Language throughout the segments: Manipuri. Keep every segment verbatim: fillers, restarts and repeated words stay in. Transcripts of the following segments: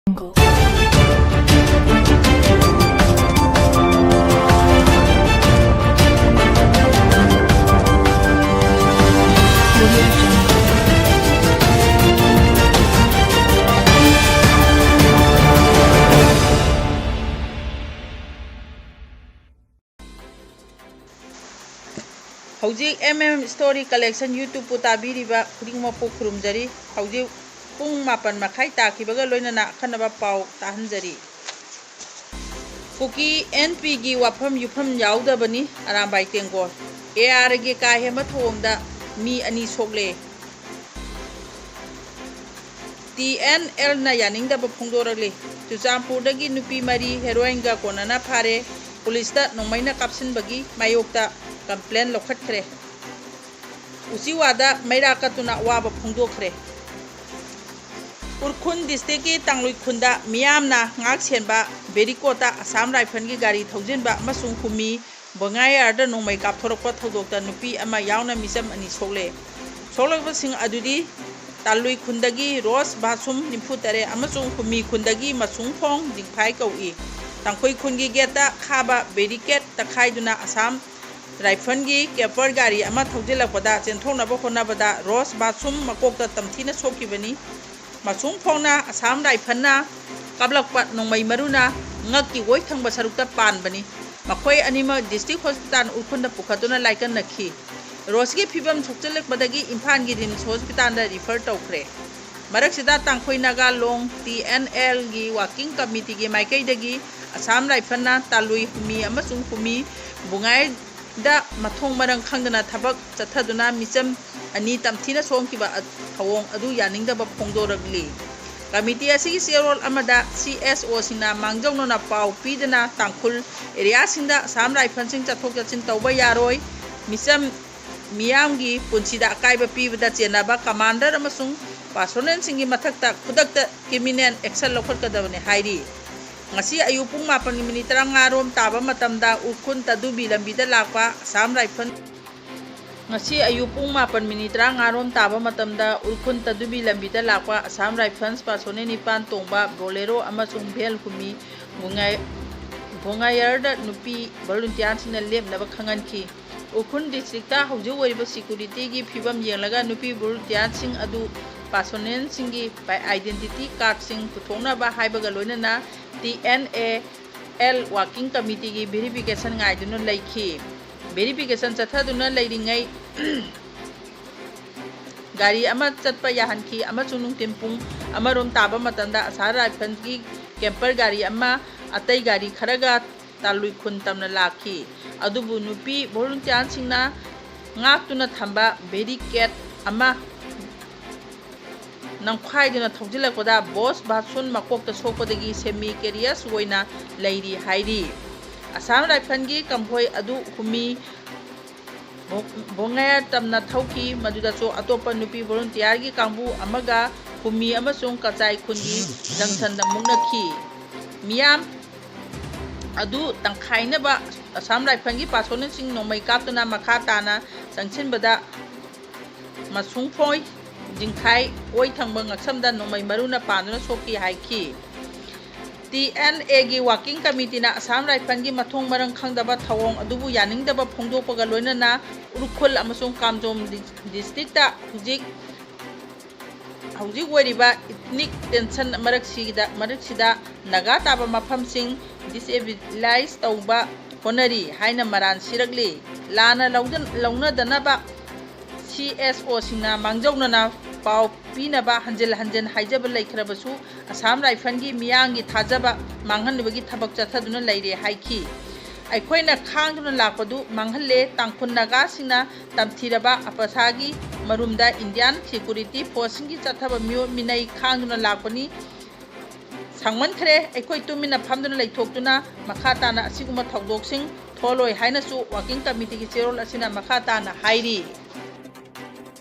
ꯍꯧꯖꯤꯛ M M Story Collection YouTubeꯄꯨ ꯇꯥꯕꯤꯔꯤꯕ ꯈꯨꯗꯤꯡꯃꯛꯄꯨ ꯈꯨꯔꯨꯝꯖꯔꯤ꯫ ꯍꯧꯖꯤꯛ ꯄꯨꯡ ꯃꯥꯄꯟ ꯃꯈꯥꯏ ꯇꯥꯈꯤꯕꯒ ꯂꯣꯏꯅꯅ ꯑꯈꯟꯅꯕ ꯄꯥꯎ ꯇꯥꯍꯟꯖꯔꯤ꯫ ꯀꯨꯀꯤ N Pꯒꯤ ꯋꯥꯐꯝ ꯌꯨꯐꯝ ꯌꯥꯎꯗꯕꯅꯤ ꯑꯔꯥꯝꯕꯥꯏ ꯇꯦꯡꯒꯣꯜ꯫ A Rꯒꯤ ꯀꯥ ꯍꯦꯟꯕ ꯊꯧꯑꯣꯡꯗ ꯃꯤ ꯑꯅꯤ ꯁꯣꯛꯂꯦ꯫ T N Lꯅ ꯌꯥꯅꯤꯡꯗꯕ ꯐꯣꯡꯗꯣꯔꯛꯂꯤ꯫ ꯆꯨꯔꯆꯥꯟꯄꯨꯔꯗꯒꯤ ꯅꯨꯄꯤ ꯃꯔꯤ heroinꯒ ꯀꯣꯟꯅꯅ ꯐꯥꯔꯦ꯫ ꯄꯨꯂꯤꯁꯇ ꯅꯣꯡꯃꯩꯅ ꯀꯥꯞꯁꯤꯟꯕꯒꯤ ꯃꯥꯌꯣꯛꯇ complaint ꯂꯧꯈꯠꯈ꯭ꯔꯦ꯫ ꯎꯆꯤꯋꯥꯗ ꯃꯩꯔꯥ ꯀꯠꯇꯨꯅ ꯑꯋꯥꯕ ꯐꯣꯡꯗꯣꯛꯈ꯭ꯔꯦ꯫ ꯎꯔꯈꯨꯜ districtꯀꯤ ꯇꯥꯡꯂꯨꯏ ꯈꯨꯟꯗ ꯃꯤꯌꯥꯝꯅ ꯉꯥꯛ ꯁꯦꯟꯕ barricadeꯇ Assam Riflesꯀꯤ ꯒꯥꯔꯤ ꯊꯧꯖꯤꯟꯕ ꯑꯃꯁꯨꯡ ꯍꯨꯃꯤ ꯕꯣꯉꯥꯏꯌꯥꯔꯗ ꯅꯣꯡꯃꯩ ꯀꯥꯞꯊꯣꯔꯛꯄ ꯊꯧꯗꯣꯛꯇ ꯅꯨꯄꯤ ꯑꯃ ꯌꯥꯎꯅ ꯃꯤꯆꯝ ꯑꯅꯤ ꯁꯣꯛꯂꯦ꯫ ꯁꯣꯛꯂꯛꯄꯁꯤꯡ ꯑꯗꯨꯗꯤ ꯇꯥꯡꯂꯨꯏ ꯈꯨꯟꯗꯒꯤ ꯔꯣꯁ ꯕꯥꯁꯨꯝ ꯅꯤꯐꯨ ꯇꯔꯦꯠ ꯑꯃꯁꯨꯡ ꯍꯨꯃꯤ ꯈꯨꯟꯗꯒꯤ ꯃꯁꯨꯡꯐꯣꯡ ꯗꯤꯡꯐꯥꯏ ꯀꯧꯏ꯫ ꯇꯥꯡꯈꯨꯜ ꯈꯨꯟꯒꯤ gateꯇ ꯈꯥꯕ barricade ꯇꯛꯈꯥꯏꯗꯨꯅ Assam Riflesꯀꯤ camper ꯒꯥꯔꯤ ꯑꯃ ꯊꯧꯖꯤꯜꯂꯛꯄꯗ ꯆꯦꯟꯊꯣꯛꯅꯕ ꯍꯣꯠꯅꯕꯗ ꯔꯣꯁ ꯕꯥꯁꯨꯝ ꯃꯀꯣꯛꯇ ꯇꯝꯊꯤꯅ ꯁꯣꯛꯈꯤꯕꯅꯤ꯫ ꯃꯁꯨꯡꯐꯣꯡꯅ Assam Riflesꯅ ꯀꯥꯞꯂꯛꯄ ꯅꯣꯡꯃꯩ ꯃꯔꯨꯅ ꯉꯛꯀꯤ ꯑꯣꯏ ꯊꯪꯕ ꯁꯔꯨꯛꯇ ꯄꯥꯟꯕꯅꯤ꯫ ꯃꯈꯣꯏ ꯑꯅꯤꯃꯛ district hospital ꯎꯈ꯭ꯔꯨꯜꯗ ꯄꯨꯈꯠꯇꯨꯅ ꯂꯥꯏꯀꯠꯅꯈꯤ꯫ ꯔꯣꯁꯀꯤ ꯐꯤꯕꯝ ꯁꯣꯛꯆꯤꯜꯂꯛꯄꯗꯒꯤ ꯏꯝꯐꯥꯜꯒꯤ RIMS hospitalꯗ refer ꯇꯧꯈ꯭ꯔꯦ꯫ ꯃꯔꯛꯁꯤꯗ ꯇꯥꯡꯈꯨꯜ ꯅꯥꯒꯥ ꯂꯣꯡ T N Lꯒꯤ working committeeꯒꯤ ꯃꯥꯏꯀꯩꯗꯒꯤ Assam Riflesꯅ ꯇꯥꯡꯂꯨꯏ ꯍꯨꯃꯤ ꯑꯃꯁꯨꯡ ꯍꯨꯃꯤ ꯕꯨꯉꯥꯏꯗ ꯃꯊꯣꯡ ꯃꯔꯝ ꯈꯪꯗꯅ ꯊꯕꯛ ꯆꯠꯊꯗꯨꯅ ꯃꯤꯆꯝ ꯑꯅꯤ ꯇꯝꯊꯤꯅ ꯁꯣꯛꯈꯤꯕ ꯊꯧꯑꯣꯡ ꯑꯗꯨ ꯌꯥꯅꯤꯡꯗꯕ ꯐꯣꯡꯗꯣꯔꯛꯂꯤ꯫ Committee ꯑꯁꯤꯒꯤ ꯆꯦꯔꯣꯜ ꯑꯃꯗ C S Oꯁꯤꯡꯅ ꯃꯥꯡꯖꯧꯅꯅ ꯄꯥꯎ ꯄꯤꯗꯅ ꯇꯥꯡꯈꯨꯜ areaꯁꯤꯡꯗ Assam Riflesꯁꯤꯡ ꯆꯠꯊꯣꯛ ꯆꯠꯁꯤꯟ ꯇꯧꯕ ꯌꯥꯔꯣꯏ, ꯃꯤꯆꯝ ꯃꯤꯌꯥꯝꯒꯤ ꯄꯨꯟꯁꯤꯗ ꯑꯀꯥꯏꯕ ꯄꯤꯕꯗ ꯆꯦꯟꯅꯕ commander ꯑꯃꯁꯨꯡ personnelꯁꯤꯡꯒꯤ ꯃꯊꯛꯇ ꯈꯨꯗꯛꯇ criminal action ꯂꯧꯈꯠꯀꯗꯕꯅꯤ ꯍꯥꯏꯔꯤ꯫ ꯉꯁꯤ ꯑꯌꯨꯛ ꯄꯨꯡ ꯃꯥꯄꯟꯒꯤ minute ꯇꯔꯥꯃꯉꯥ ꯔꯣꯝ ꯇꯥꯕ ꯃꯇꯝꯗ ꯎꯈ꯭ꯔꯨꯜ ꯇꯗꯨꯕꯤ ꯂꯝꯕꯤꯗ ꯂꯥꯛꯄ Assam Rifles ꯉꯁꯤ ꯑꯌꯨꯛ ꯄꯨꯡ ꯃꯥꯄꯟ ꯃꯤꯅꯤꯠ ꯇꯔꯥꯃꯉꯥ ꯔꯣꯝ ꯇꯥꯕ ꯃꯇꯝꯗ ꯎꯈ꯭ꯔꯨꯜ ꯇꯗꯨꯕꯤ ꯂꯝꯕꯤꯗ ꯂꯥꯛꯄ ꯑꯁꯥꯝ ꯔꯥꯏꯐꯜꯁ ꯄꯥꯁꯣꯅꯦ ꯅꯤꯄꯥꯟ ꯇꯣꯡꯕ ꯕꯣꯂꯦꯔꯣ ꯑꯃꯁꯨꯡ ꯚꯦꯟ ꯍꯨꯝꯃꯤ ꯕꯣꯉꯥꯏ-, ꯕꯣꯉꯥꯌꯔꯗ ꯅꯨꯄꯤ ꯚꯣꯂꯨꯟꯇꯤꯌꯥꯔꯁꯤꯡꯅ ꯂꯦꯞꯅꯕ ꯈꯪꯍꯟꯈꯤ꯫ ꯎꯈ꯭ꯔꯨꯜ ꯗꯤꯁꯇ꯭ꯔꯤꯛꯇ ꯍꯧꯖꯤꯛ ꯑꯣꯏꯔꯤꯕ ꯁꯦꯀ꯭ꯌꯨꯔꯤꯇꯤꯒꯤ ꯐꯤꯕꯝ ꯌꯦꯡꯂꯒ ꯅꯨꯄꯤ ꯚꯣꯂꯨꯟꯇꯤꯌꯥꯔꯁꯤꯡ ꯑꯗꯨ ꯄꯥꯁꯣꯅꯦꯜꯁꯤꯡꯒꯤ ꯑꯥꯏꯗꯦꯟꯇꯤꯇꯤ ꯀꯥꯔꯗꯁꯤꯡ ꯄꯨꯊꯣꯛꯅꯕ ꯍꯥꯏꯕꯒ ꯂꯣꯏꯅꯅ T N A L working ꯀꯃꯤꯇꯤꯒꯤ ꯚꯦꯔꯤꯐꯤꯀꯦꯁꯟ ꯉꯥꯏꯗꯨꯅ ꯂꯩꯈꯤ꯫ ꯚꯦꯔꯤꯐꯤꯀꯦꯁꯟ ꯆꯠꯊꯗꯨꯅ ꯂꯩꯔꯤꯉꯩ ꯒꯥꯔꯤ ꯑꯃ ꯆꯠꯄ ꯌꯥꯍꯟꯈꯤ ꯑꯃꯁꯨꯡ ꯅꯨꯡꯊꯤꯜ ꯄꯨꯡ ꯑꯃꯔꯣꯝ ꯇꯥꯕ ꯃꯇꯝꯗ ꯑꯁꯥꯝ ꯔꯥꯏꯐꯜꯁꯀꯤ ꯀꯦꯝꯄꯔ ꯒꯥꯔꯤ ꯑꯃ ꯑꯇꯩ ꯒꯥꯔꯤ ꯈꯔꯒ ꯇꯥꯂꯨꯏ ꯈꯨꯟ ꯇꯝꯅ ꯂꯥꯛꯈꯤ꯫ ꯑꯗꯨꯕꯨ ꯅꯨꯄꯤ ꯚꯣꯂꯨꯟꯇꯤꯌꯥꯔꯁꯤꯡꯅ ꯉꯥꯛꯇꯨꯅ ꯊꯝꯕ ꯕꯦꯔꯤꯀꯦꯠ ꯑꯃ ꯅꯝꯈꯥꯏꯗꯨꯅ ꯊꯧꯖꯤꯜꯂꯛꯄꯗ ꯕꯣꯁ ꯚꯥꯁꯨꯟ ꯃꯀꯣꯛꯇ ꯁꯣꯛꯄꯗꯒꯤ ꯁꯦꯃꯤ ꯀꯦꯔꯤꯌꯁ ꯑꯣꯏꯅ ꯂꯩꯔꯤ ꯍꯥꯏꯔꯤ꯫ ꯑꯁꯥꯝ ꯔꯥꯏꯐꯜꯒꯤ ꯀꯝꯚꯣꯏ ꯑꯗꯨ ꯍꯨꯝꯃꯤ ꯕꯣ-, ꯕꯣꯉꯥꯌꯔ ꯇꯝꯅ ꯊꯧꯈꯤ, ꯃꯗꯨꯗꯁꯨ ꯑꯇꯣꯞꯄ ꯅꯨꯄꯤ ꯚꯣꯂꯨꯟꯇꯤꯌꯥꯔꯒꯤ ꯀꯥꯡꯕꯨ ꯑꯃꯒ ꯍꯨꯝꯃꯤ ꯑꯃꯁꯨꯡ ꯀꯆꯥꯏ ꯈꯨꯟꯒꯤ ꯖꯪꯁꯟꯗ ꯃꯨꯛꯅꯈꯤ꯫ ꯃꯤꯌꯥꯝ ꯑꯗꯨ ꯇꯪꯈꯥꯏꯅꯕ ꯑꯁꯥꯝ ꯔꯥꯏꯐꯜꯒꯤ ꯄꯥꯁꯣꯅꯦꯜꯁꯤꯡ ꯅꯣꯡꯃꯩ ꯀꯥꯞꯇꯨꯅ ꯃꯈꯥ ꯇꯥꯅ ꯆꯪꯁꯤꯟꯕꯗ ꯃꯁꯨꯡꯐꯣꯏ ꯖꯤꯡꯈꯥꯏ ꯑꯣꯏ ꯊꯪꯕ ꯉꯛꯁꯝꯗ ꯅꯣꯡꯃꯩ ꯃꯔꯨꯅ ꯄꯥꯟꯗꯨꯅ ꯁꯣꯛꯈꯤ ꯍꯥꯏꯈꯤ꯫ ꯇꯤ ꯑꯦꯟ ꯑꯦꯒꯤ ꯋꯥꯔꯀꯤꯡ ꯀꯃꯤꯇꯤꯅ ꯑꯁꯥꯝ ꯔꯥꯏꯐꯜꯒꯤ ꯃꯊꯣꯡ ꯃꯔꯝ ꯈꯪꯗꯕ ꯊꯧꯑꯣꯡ ꯑꯗꯨꯕꯨ ꯌꯥꯅꯤꯡꯗꯕ ꯐꯣꯡꯗꯣꯛꯄꯒ ꯂꯣꯏꯅꯅ ꯎꯈ꯭ꯔꯨꯜ ꯑꯃꯁꯨꯡ ꯀꯥꯝꯖꯣꯡ ꯗꯤ-, ꯗꯤꯁꯇ꯭ꯔꯤꯛꯇ ꯍꯧꯖꯤꯛ ꯍꯧꯖꯤꯛ ꯑꯣꯏꯔꯤꯕ ꯏꯊꯅꯤꯛ ꯇꯦꯟꯁꯟ ꯃꯔꯛꯁꯤꯗ, ꯃꯔꯛꯁꯤꯗ ꯅꯥꯒꯥ ꯇꯥꯕ ꯃꯐꯝꯁꯤꯡ ꯗꯤꯁꯑꯦꯕꯤꯂꯥꯏꯖ ꯇꯧꯕ ꯍꯣꯠꯅꯔꯤ ꯍꯥꯏꯅ ꯃꯔꯥꯜ ꯁꯤꯔꯛꯂꯤ꯫ ꯂꯥꯟꯅ ꯂꯧꯗ-, ꯂꯧꯅꯗꯅꯕ ꯁꯤ ꯑꯦꯁ ꯑꯣꯁꯤꯡꯅ ꯃꯥꯡꯖꯧꯅꯅ ꯄꯥꯎ ꯄꯤꯅꯕ ꯍꯟꯖꯤꯜ ꯍꯟꯖꯤꯜ ꯍꯥꯏꯖꯕ ꯂꯩꯈ꯭ꯔꯕꯁꯨ, ꯑꯁꯥꯝ ꯔꯥꯏꯐꯜꯒꯤ ꯃꯤꯌꯥꯝꯒꯤ ꯊꯥꯖꯕ ꯃꯥꯡꯍꯟꯅꯕꯒꯤ ꯊꯕꯛ ꯆꯠꯊꯗꯨꯅ ꯂꯩꯔꯦ ꯍꯥꯏꯈꯤ꯫ ꯑꯩꯈꯣꯏꯅ ꯈꯥꯡꯗꯨꯅ ꯂꯥꯛꯄꯗꯨ ꯃꯥꯡꯍꯜꯂꯦ꯫ ꯇꯥꯡꯈꯨꯜ ꯅꯥꯒꯥꯁꯤꯡꯅ ꯇꯝꯊꯤꯔꯕ ꯑꯄꯁꯥꯒꯤ ꯃꯔꯨꯝꯗ ꯏꯟꯗꯤꯌꯥꯟ ꯁꯦꯀ꯭ꯌꯨꯔꯤꯇꯤ ꯐꯣꯔꯁꯁꯤꯡꯒꯤ ꯆꯠꯊꯕ ꯃꯤꯑꯣꯠ ꯃꯤꯅꯩ ꯈꯥꯡꯗꯨꯅ ꯂꯥꯛꯄꯅꯤ꯫ ꯁꯥꯡꯃꯟꯈ꯭ꯔꯦ꯫ ꯑꯩꯈꯣꯏ ꯇꯨꯃꯤꯟꯅ ꯐꯝꯗꯨꯅ ꯂꯩꯊꯣꯛꯇꯨꯅ ꯃꯈꯥ ꯇꯥꯅ ꯑꯁꯤꯒꯨꯝꯕ ꯊꯧꯗꯣꯛꯁꯤꯡ ꯊꯣꯛꯂꯣꯏ ꯍꯥꯏꯅꯁꯨ ꯋꯥꯔꯀꯤꯡ ꯀꯃꯤꯇꯤꯒꯤ ꯆꯦꯔꯣꯜ ꯑꯁꯤꯅ ꯃꯈꯥ ꯇꯥꯅ ꯍꯥꯏꯔꯤ꯫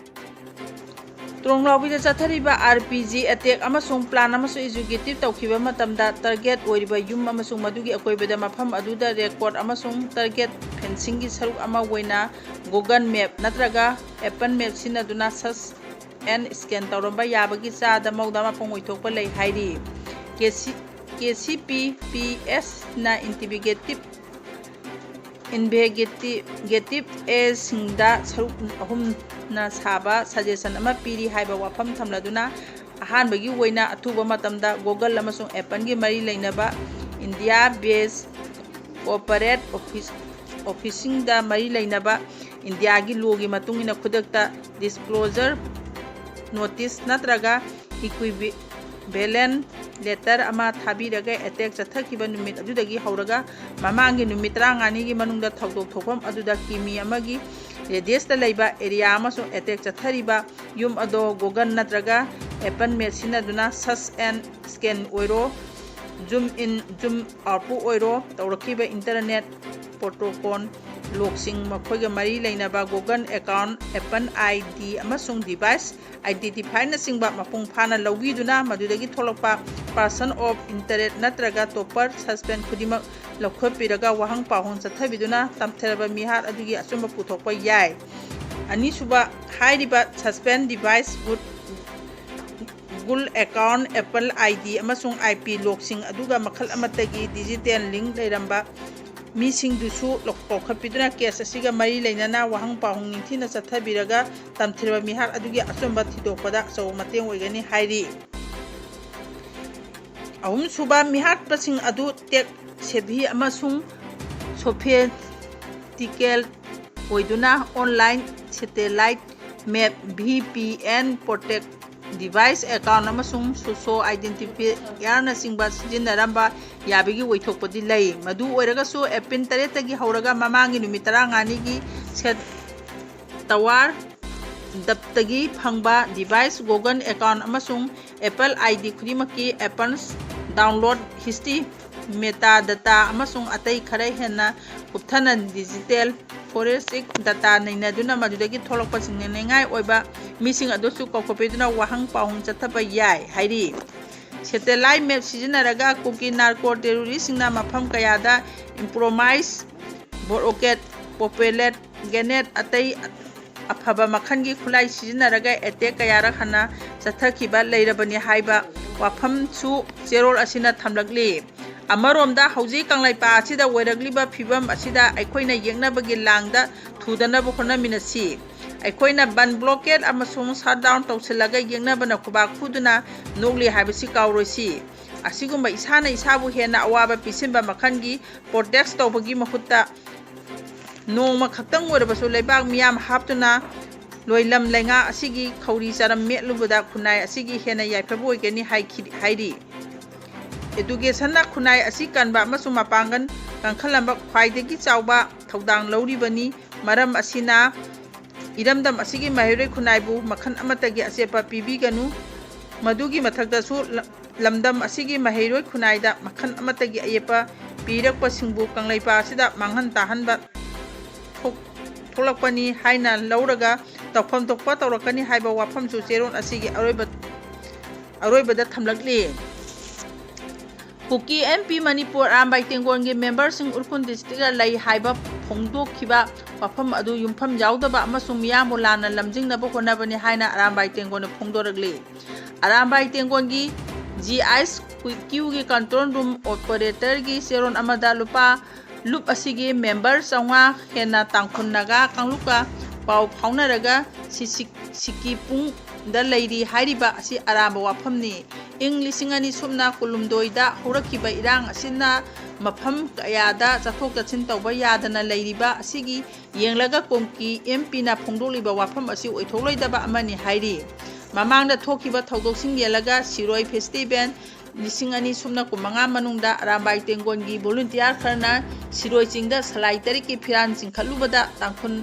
ꯇ꯭ꯔꯣꯡꯂꯥꯎꯕꯤꯗ ꯆꯠꯊꯔꯤꯕ ꯑꯥꯔ ꯄꯤ ꯖꯤ ꯑꯦꯇꯦꯛ ꯑꯃꯁꯨꯡ ꯄ꯭ꯂꯥꯟ ꯑꯃꯁꯨꯡ ꯑꯦꯛꯖꯤꯀ꯭ꯌꯨꯇꯤꯚ ꯇꯧꯈꯤꯕ ꯃꯇꯝꯗ ꯇꯥꯔꯒꯦꯠ ꯑꯣꯏꯔꯤꯕ ꯌꯨꯝ ꯑꯃꯁꯨꯡ ꯃꯗꯨꯒꯤ ꯑꯀꯣꯏꯕꯗ ꯃꯐꯝ ꯑꯗꯨꯗ ꯔꯦꯀꯣꯔꯗ ꯑꯃꯁꯨꯡ ꯇꯥꯔꯒꯦꯠ ꯐꯦꯟꯁꯤꯡꯒꯤ ꯁꯔꯨꯛ ꯑꯃ ꯑꯣꯏꯅ ꯒꯨꯒꯜ ꯃꯦꯞ ꯅꯠꯇ꯭ꯔꯒ ꯑꯦꯄꯜ ꯃꯦꯞ ꯁꯤꯖꯤꯟꯅꯗꯨꯅ ꯁꯔꯆ ꯑꯦꯟ ꯁ꯭ꯀꯦꯟ ꯇꯧꯔꯝꯕ ꯌꯥꯕꯒꯤ ꯆꯥꯗ ꯃꯧꯗ꯭ꯔꯥ ꯃꯥꯄꯟ ꯑꯣꯏꯊꯣꯛꯄ ꯂꯩ ꯍꯥꯏꯔꯤ꯫ ꯀꯦ ꯁꯤ, ꯀꯦ ꯁꯤ ꯄꯤ ꯄꯤ ꯑꯦꯁꯅ ꯏꯟꯇꯤꯚꯤꯒꯦꯇꯤꯚ ꯏꯟꯚꯦꯁꯇꯤꯒꯦꯇꯤꯚ ꯑꯦꯖꯦꯟꯁꯤꯡꯗ ꯁꯔꯨꯛ ꯑꯍꯨꯝꯅ ꯁꯥꯕ ꯁꯖꯦꯁꯟ ꯑꯃ ꯄꯤꯔꯤ ꯍꯥꯏꯕ ꯋꯥꯐꯝ ꯊꯝꯂꯗꯨꯅ, ꯑꯍꯥꯟꯕꯒꯤ ꯑꯣꯏꯅ ꯑꯊꯨꯕ ꯃꯇꯝꯗ ꯒꯨꯒꯜ ꯑꯃꯁꯨꯡ ꯑꯦꯄꯜꯒꯤ ꯃꯔꯤ ꯂꯩꯅꯕ ꯏꯟꯗꯤꯌꯥ ꯕꯦꯁ ꯀꯣꯔꯄꯣꯔꯦꯠ ꯑꯣꯐꯤꯁ, ꯑꯣꯐꯤꯁꯁꯤꯡꯗ ꯃꯔꯤ ꯂꯩꯅꯕ ꯏꯟꯗꯤꯌꯥꯒꯤ ꯂꯣꯒꯤ ꯃꯇꯨꯡ ꯏꯟꯅ ꯈꯨꯗꯛꯇ ꯗꯤꯁꯀ꯭ꯂꯣꯖꯔ ꯅꯣꯇꯤꯁ ꯅꯠꯇ꯭ꯔꯒ ꯏꯀ꯭ꯋꯤꯚꯦꯂꯦꯟ ꯂꯦꯇꯔ ꯑꯃ ꯊꯥꯕꯤꯔꯒ ꯑꯦꯇꯦꯛ ꯆꯠꯊꯈꯤꯕ ꯅꯨꯃꯤꯠ ꯑꯗꯨꯗꯒꯤ ꯍꯧꯔꯒ ꯃꯃꯥꯡꯒꯤ ꯅꯨꯃꯤꯠ ꯇꯔꯥꯃꯉꯥꯅꯤꯒꯤ ꯃꯅꯨꯡꯗ ꯊꯧꯗꯣꯛ ꯊꯣꯛꯐꯝ ꯑꯗꯨꯗ ꯀꯤꯃꯤ ꯑꯃꯒꯤ ꯔꯦꯗꯤꯌꯁꯇ ꯂꯩꯕ ꯑꯦꯔꯤꯌꯥ ꯑꯃꯁꯨꯡ ꯑꯦꯇꯦꯛ ꯆꯠꯊꯔꯤꯕ ꯌꯨꯝ ꯑꯗꯣ ꯒꯨꯒꯜ ꯅꯠꯇ꯭ꯔꯒ ꯑꯦꯄꯜ ꯃꯦꯞ ꯁꯤꯖꯤꯟꯅꯗꯨꯅ ꯁꯔꯆ ꯑꯦꯟ ꯁ꯭ꯀꯦꯟ ꯑꯣꯏꯔꯣ, ꯖꯨꯝ ꯏꯟ, ꯖꯨꯝ ꯑꯥꯎꯠꯄꯨ ꯑꯣꯏꯔꯣ, ꯇꯧꯔꯛꯈꯤꯕ ꯏꯟꯇꯔꯅꯦꯠ ꯄ꯭ꯔꯣꯇꯣꯀꯣꯜ ꯂꯣꯛꯁꯤꯡ, ꯃꯈꯣꯏꯒ ꯃꯔꯤ ꯂꯩꯅꯕ Google account, apple I D ꯑꯃꯁꯨꯡ ꯗꯤꯚꯥꯏꯁ ꯑꯥꯏꯗꯦꯟꯇꯤꯐꯥꯏꯅꯆꯤꯡꯕ ꯃꯄꯨꯡ ꯐꯥꯅ ꯂꯧꯕꯤꯗꯨꯅ ꯃꯗꯨꯗꯒꯤ ꯊꯣꯛꯂꯛꯄ ꯄꯔꯁꯟ ꯑꯣꯐ ꯏꯟꯇꯔꯦꯁ ꯅꯠꯇ꯭ꯔꯒ ꯇꯣꯄꯔ ꯁꯁꯄꯦꯟ ꯈꯨꯗꯤꯡꯃꯛ ꯂꯧꯈꯠꯄꯤꯔꯒ ꯋꯥꯍꯪ ꯄꯥꯎꯍꯪ ꯆꯠꯊꯕꯤꯗꯨꯅ ꯇꯝꯊꯔꯕ ꯃꯤꯍꯥꯠ ꯑꯗꯨꯒꯤ ꯑꯆꯨꯝꯕ ꯄꯨꯊꯣꯛꯄ ꯌꯥꯏ꯫ ꯑꯅꯤꯁꯨꯕ, ꯍꯥꯏꯔꯤꯕ suspend device good Google account, apple I D ꯑꯃꯁꯨꯡ ꯑꯥꯏ ꯄꯤ ꯂꯣꯛꯁꯤꯡ ꯑꯗꯨꯒ ꯃꯈꯜ ꯑꯃꯠꯇꯒꯤ ꯗꯤꯖꯤꯇꯦꯜ ꯂꯤꯡ ꯂꯩꯔꯝꯕ ꯃꯤꯁꯤꯡꯗꯨꯁꯨ ꯂꯧ-, ꯀꯧꯈꯠꯄꯤꯗꯨꯅ ꯀꯦꯁ ꯑꯁꯤꯒ ꯃꯔꯤ ꯂꯩꯅꯅ ꯋꯥꯍꯪ ꯄꯥꯎꯍꯪ ꯅꯤꯡꯊꯤꯅ ꯆꯠꯊꯕꯤꯔꯒ ꯇꯝꯊꯤꯔꯕ ꯃꯤꯍꯥꯠ ꯑꯗꯨꯒꯤ ꯑꯆꯨꯝꯕ ꯊꯤꯗꯣꯛꯄꯗ ꯑꯆꯧꯕ ꯃꯇꯦꯡ ꯑꯣꯏꯒꯅꯤ ꯍꯥꯏꯔꯤ꯫ ꯑꯍꯨꯝꯁꯨꯕ, ꯃꯤꯍꯥꯠꯄꯁꯤꯡ ꯑꯗꯨ ꯇꯦꯛ ꯁꯦꯚꯤ ꯑꯃꯁꯨꯡ ꯁꯣꯐꯤꯁꯇꯤꯀꯦꯜ ꯑꯣꯏꯗꯨꯅ online satellite map, V P N, protect device account ꯑꯃꯁꯨꯡ ꯁꯣꯁꯣ ꯑꯥꯏꯗꯦꯟꯇꯤꯐꯥꯏꯌꯔꯅꯆꯤꯡꯕ ꯁꯤꯖꯤꯟꯅꯔꯝꯕ ꯌꯥꯕꯒꯤ ꯑꯣꯏꯊꯣꯛꯄꯗꯤ ꯂꯩ꯫ ꯃꯗꯨ ꯑꯣꯏꯔꯒꯁꯨ, ꯑꯦꯄ꯭ꯔꯤꯜ ꯇꯔꯦꯠꯇꯒꯤ ꯍꯧꯔꯒ ꯃꯃꯥꯡꯒꯤ ꯅꯨꯃꯤꯠ ꯇꯔꯥꯃꯉꯥꯅꯤꯒꯤ ꯁꯦꯠ ꯇꯋꯥꯔ ꯗꯞꯇꯒꯤ ꯐꯪꯕ ꯗꯤꯚꯥꯏꯁ, ꯒꯨꯒꯜ ꯑꯦꯀꯥꯎꯟ ꯑꯃꯁꯨꯡ ꯑꯦꯄꯜ ꯑꯥꯏ ꯗꯤ ꯈꯨꯗꯤꯡꯃꯛꯀꯤ ꯑꯦꯄꯜ download history, metadata ꯑꯃꯁꯨꯡ ꯑꯇꯩ ꯈꯔ ꯍꯦꯟꯅ ꯀꯨꯞꯊꯅ digital forensic data ꯅꯩꯅꯗꯨꯅ ꯃꯗꯨꯗꯒꯤ ꯊꯣꯛꯂꯛꯄ ꯆꯤꯡꯅꯅꯤꯡꯉꯥꯏ ꯑꯣꯏꯕ ꯃꯤꯁꯤꯡ ꯑꯗꯨꯁꯨ ꯀꯧꯈꯠꯄꯤꯗꯨꯅ ꯋꯥꯍꯪ ꯄꯥꯎꯍꯪ ꯆꯠꯊꯕ ꯌꯥꯏ ꯍꯥꯏꯔꯤ꯫ Satellite map ꯁꯤꯖꯤꯟꯅꯔꯒ ꯀꯨꯀꯤ narco terrorist ꯁꯤꯡꯅ ꯃꯐꯝ ꯀꯌꯥꯗ improvised barricade, propellant grenade, ꯑꯇꯩ ꯑꯐꯕ ꯃꯈꯜꯒꯤ ꯈꯨꯠꯂꯥꯏ ꯁꯤꯖꯤꯟꯅꯔꯒ attack ꯀꯌꯥꯔꯛ ꯍꯟꯅ ꯆꯠꯊꯈꯤꯕ ꯂꯩꯔꯕꯅꯤ ꯍꯥꯏꯕ ꯋꯥꯐꯝꯁꯨ ꯆꯦꯔꯣꯜ ꯑꯁꯤꯅ ꯊꯝꯂꯛꯂꯤ꯫ ꯑꯃꯔꯣꯝꯗ ꯍꯧꯖꯤꯛ ꯀꯪꯂꯩꯄꯥꯛ ꯑꯁꯤꯗ ꯑꯣꯏꯔꯛꯂꯤꯕ ꯐꯤꯕꯝ ꯑꯁꯤꯗ ꯑꯩꯈꯣꯏꯅ ꯌꯦꯛꯅꯕꯒꯤ ꯂꯥꯡꯗ ꯊꯨꯗꯅꯕ ꯍꯣꯠꯅꯃꯤꯟꯅꯁꯤ꯫ ꯑꯩꯈꯣꯏꯅ ꯕꯟ blockade ꯑꯃꯁꯨꯡ shutdown ꯇꯧꯁꯤꯜꯂꯒ ꯌꯦꯛꯅꯕꯅ ꯈꯨꯕꯥꯛ ꯈꯨꯗꯨꯅ ꯅꯣꯛꯂꯤ ꯍꯥꯏꯕꯁꯤ ꯀꯥꯎꯔꯣꯏꯁꯤ꯫ ꯑꯁꯤꯒꯨꯝꯕ ꯏꯁꯥꯅ ꯏꯁꯥꯕꯨ ꯍꯦꯟꯅ ꯑꯋꯥꯕ ꯄꯤꯁꯤꯟꯕ ꯃꯈꯜꯒꯤ protest ꯇꯧꯕꯒꯤ ꯃꯍꯨꯠꯇ ꯅꯣꯡꯃ ꯈꯛꯇꯪ ꯑꯣꯏꯔꯕꯁꯨ ꯂꯩꯕꯥꯛ ꯃꯤꯌꯥꯝ ꯍꯥꯞꯇꯨꯅ ꯂꯣꯏꯂꯝ ꯂꯩꯉꯥꯛ ꯑꯁꯤꯒꯤ ꯈꯧꯔꯤ ꯆꯔꯝ ꯃꯦꯠꯂꯨꯕꯗ ꯈꯨꯟꯅꯥꯏ ꯑꯁꯤꯒꯤ ꯍꯦꯟꯅ ꯌꯥꯏꯐꯕ ꯑꯣꯏꯒꯅꯤ ꯍꯥꯏꯈꯤ-, ꯍꯥꯏꯔꯤ꯫ Education ꯅ ꯈꯨꯟꯅꯥꯏ ꯑꯁꯤ ꯀꯟꯕ ꯑꯃꯁꯨꯡ ꯃꯄꯥꯡꯒꯜ ꯀꯟꯈꯠꯍꯟꯕ ꯈ꯭ꯋꯥꯏꯗꯒꯤ ꯆꯥꯎꯕ ꯊꯧꯗꯥꯡ ꯂꯧꯔꯤꯕꯅꯤ꯫ ꯃꯔꯝ ꯑꯁꯤꯅ ꯏꯔꯝꯗꯝ ꯑꯁꯤꯒꯤ ꯃꯍꯩꯔꯣꯏ ꯈꯨꯟꯅꯥꯏꯕꯨ ꯃꯈꯜ ꯑꯃꯠꯇꯒꯤ ꯑꯆꯦꯠꯄ ꯄꯤꯕꯤꯒꯅꯨ꯫ ꯃꯗꯨꯒꯤ ꯃꯊꯛꯇꯁꯨ ꯂ-, ꯂꯝꯗꯝ ꯑꯁꯤꯒꯤ ꯃꯍꯩꯔꯣꯏ ꯈꯨꯟꯅꯥꯏꯗ ꯃꯈꯜ ꯑꯃꯠꯇꯒꯤ ꯑꯌꯦꯠꯄ ꯄꯤꯔꯛꯄꯁꯤꯡꯕꯨ ꯀꯪꯂꯩꯄꯥꯛ ꯑꯁꯤꯗ ꯃꯥꯡꯍꯟ ꯇꯥꯍꯟꯕ ꯊꯣꯛ-, ꯊꯣꯛꯂꯛꯄꯅꯤ ꯍꯥꯏꯅ ꯂꯧꯔꯒ ꯇꯧꯐꯝ ꯊꯣꯛꯄ ꯇꯧꯔꯛꯀꯅꯤ ꯍꯥꯏꯕ ꯋꯥꯐꯝꯁꯨ ꯆꯦꯔꯣꯜ ꯑꯁꯤꯒꯤ ꯑꯔꯣꯏꯕ, ꯑꯔꯣꯏꯕꯗ ꯊꯝꯂꯛꯂꯤ꯫ ꯀꯨꯀꯤ ꯑꯦꯝ ꯄꯤ ꯃꯅꯤꯄꯨꯔ ꯑꯔꯥꯝꯕꯥꯏ ꯇꯦꯡꯒꯣꯟꯒꯤ member ꯁꯤꯡ ꯎꯈ꯭ꯔꯨꯜ district ꯇ ꯂꯩ ꯍꯥꯏꯕ ꯐꯣꯡꯗꯣꯛꯈꯤꯕ ꯋꯥꯐꯝ ꯑꯗꯨ ꯌꯨꯝꯐꯝ ꯌꯥꯎꯗꯕ ꯑꯃꯁꯨꯡ ꯃꯤꯌꯥꯝꯕꯨ ꯂꯥꯟꯅ ꯂꯝꯖꯤꯡꯅꯕ ꯍꯣꯠꯅꯕꯅꯤ ꯍꯥꯏꯅ ꯑꯔꯥꯝꯕꯥꯏ ꯇꯦꯡꯒꯣꯟꯅ ꯐꯣꯡꯗꯣꯔꯛꯂꯤ꯫ ꯑꯔꯥꯝꯕꯥꯏ ꯇꯦꯡꯒꯣꯟꯒꯤ ꯖꯤ ꯑꯥꯏ ꯑꯦꯁ ꯀ꯭ꯌꯨꯒꯤ control room operator ꯒꯤ ꯆꯦꯔꯣꯜ ꯑꯃꯗ ꯂꯨꯄꯥ ꯂꯨꯞ ꯑꯁꯤꯒꯤ member ꯆꯥꯝꯃꯉꯥ ꯍꯦꯟꯅ ꯇꯥꯡꯈꯨꯜ ꯅꯥꯒꯥ ꯀꯥꯡꯂꯨꯞꯀ ꯄꯥꯎ ꯐꯥꯎꯅꯔꯒ ꯁꯤ-, ꯁꯤ-, ꯁꯤꯀꯤꯄꯨꯡꯗ ꯂꯩꯔꯤ ꯍꯥꯏꯔꯤꯕ ꯑꯁꯤ ꯑꯔꯥꯟꯕ ꯋꯥꯐꯝꯅꯤ꯫ ꯏꯪ ꯂꯤꯁꯤꯡ ꯑꯅꯤ ꯁꯨꯞꯅ ꯀꯨꯟꯍꯨꯝꯗꯣꯏꯗ ꯍꯧꯔꯛꯈꯤꯕ ꯏꯔꯥꯡ ꯑꯁꯤꯅ ꯃꯐꯝ ꯀꯌꯥꯗ ꯆꯠꯊꯣꯛ ꯆꯠꯁꯤꯟ ꯇꯧꯕ ꯌꯥꯗꯅ ꯂꯩꯔꯤꯕ ꯑꯁꯤꯒꯤ ꯌꯦꯡꯂꯒ ꯀꯨꯀꯤ ꯑꯦꯝ ꯄꯤꯅ ꯐꯣꯡꯗꯣꯛꯂꯤꯕ ꯋꯥꯐꯝ ꯑꯁꯤ ꯑꯣꯏꯊꯣꯛꯂꯣꯏꯗꯕ ꯑꯃꯅꯤ ꯍꯥꯏꯔꯤ꯫ ꯃꯃꯥꯡꯗ ꯊꯣꯛꯈꯤꯕ ꯊꯧꯗꯣꯛꯁꯤꯡ ꯌꯦꯡꯂꯒ ꯁꯤꯔꯣꯏ festival ꯂꯤꯁꯤꯡ ꯑꯅꯤ ꯁꯨꯞꯅ ꯀꯨꯟꯃꯉꯥ ꯃꯅꯨꯡꯗ ꯑꯔꯥꯝꯕꯥꯏ ꯇꯦꯡꯒꯣꯟꯒꯤ volunteer ꯈꯔꯅ ꯁꯤꯔꯣꯏ ꯆꯤꯡꯗ ꯁꯂꯥꯏ ꯇꯔꯦꯠꯀꯤ ꯐꯤꯔꯥꯟ ꯆꯤꯡꯈꯠꯂꯨꯕꯗ ꯇꯥꯡꯈꯨꯜ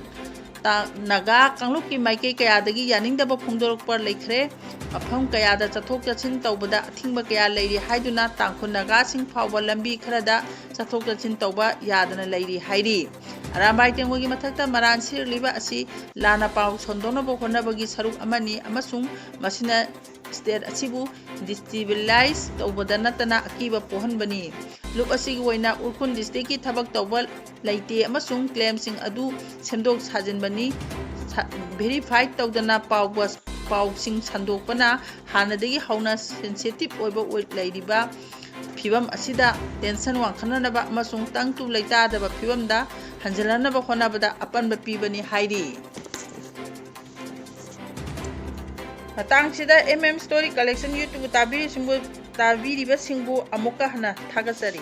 ꯅꯥꯒꯥ ꯀꯥꯡꯂꯨꯞꯀꯤ ꯃꯥꯏꯀꯩ ꯀꯌꯥꯗꯒꯤ ꯌꯥꯅꯤꯡꯗꯕ ꯐꯣꯡꯗꯣꯔꯛꯄ ꯂꯩꯈ꯭ꯔꯦ꯫ ꯃꯐꯝ ꯀꯌꯥꯗ ꯆꯠꯊꯣꯛ ꯆꯠꯁꯤꯟ ꯇꯧꯕꯗ ꯑꯊꯤꯡꯕ ꯀꯌꯥ ꯂꯩꯔꯤ ꯍꯥꯏꯗꯨꯅ ꯇꯥꯡꯈꯨꯜ ꯅꯥꯒꯥꯁꯤꯡ ꯐꯥꯎꯕ ꯂꯝꯕꯤ ꯈꯔꯗ ꯆꯠꯊꯣꯛ ꯆꯠꯁꯤꯟ ꯇꯧꯕ ꯌꯥꯗꯅ ꯂꯩꯔꯤ ꯍꯥꯏꯔꯤ꯫ ꯑꯔꯥꯝꯕꯥꯏ ꯇꯦꯡꯒꯣꯜꯒꯤ ꯃꯊꯛꯇ ꯃꯔꯥꯟ ꯁꯤꯔꯛꯂꯤꯕ ꯑꯁꯤ ꯂꯥꯟꯅ ꯄꯥꯎ ꯁꯟꯗꯣꯛꯅꯕ ꯍꯣꯠꯅꯕꯒꯤ ꯁꯔꯨꯛ ꯑꯃꯅꯤ ꯑꯃꯁꯨꯡ ꯃꯁꯤꯅ state ꯑꯁꯤꯕꯨ destabilize ꯇꯧꯕꯗ ꯅꯠꯇꯅ ꯑꯀꯤꯕ ꯄꯣꯛꯍꯟꯕꯅꯤ꯫ ꯂꯨꯞ ꯑꯁꯤꯒꯤ ꯑꯣꯏꯅ ꯎꯈ꯭ꯔꯨꯜ districtꯀꯤ ꯊꯕꯛ ꯇꯧꯕ ꯂꯩꯇꯦ ꯑꯃꯁꯨꯡ claimꯁꯤꯡ ꯑꯗꯨ ꯁꯦꯝꯗꯣꯛ ꯁꯥꯖꯤꯟꯕꯅꯤ꯫ Verified ꯇꯧꯗꯅ ꯄꯥꯎꯁꯤꯡ ꯁꯟꯗꯣꯛꯄꯅ ꯍꯥꯟꯅꯗꯒꯤ ꯍꯧꯅ sensitive ꯑꯣꯏꯕ ꯂꯩꯔꯤꯕ ꯐꯤꯕꯝ ꯑꯁꯤꯗ tension ꯋꯥꯡꯈꯠꯅꯅꯕ ꯑꯃꯁꯨꯡ ꯇꯪꯗꯨ ꯂꯩꯇꯥꯗꯕ ꯐꯤꯕꯝꯗ ꯍꯟꯖꯤꯜꯍꯟꯅꯕ ꯍꯣꯠꯅꯕꯗ ꯑꯄꯟꯕ ꯄꯤꯕꯅꯤ ꯍꯥꯏꯔꯤ꯫ ꯃꯇꯥꯡꯁꯤꯗ M M Story Collection YouTube ꯇꯥꯕꯤꯔꯤꯕꯁꯤꯡꯕꯨ ꯑꯃꯨꯛꯀ ꯍꯟꯅ ꯊꯥꯒꯠꯆꯔꯤ꯫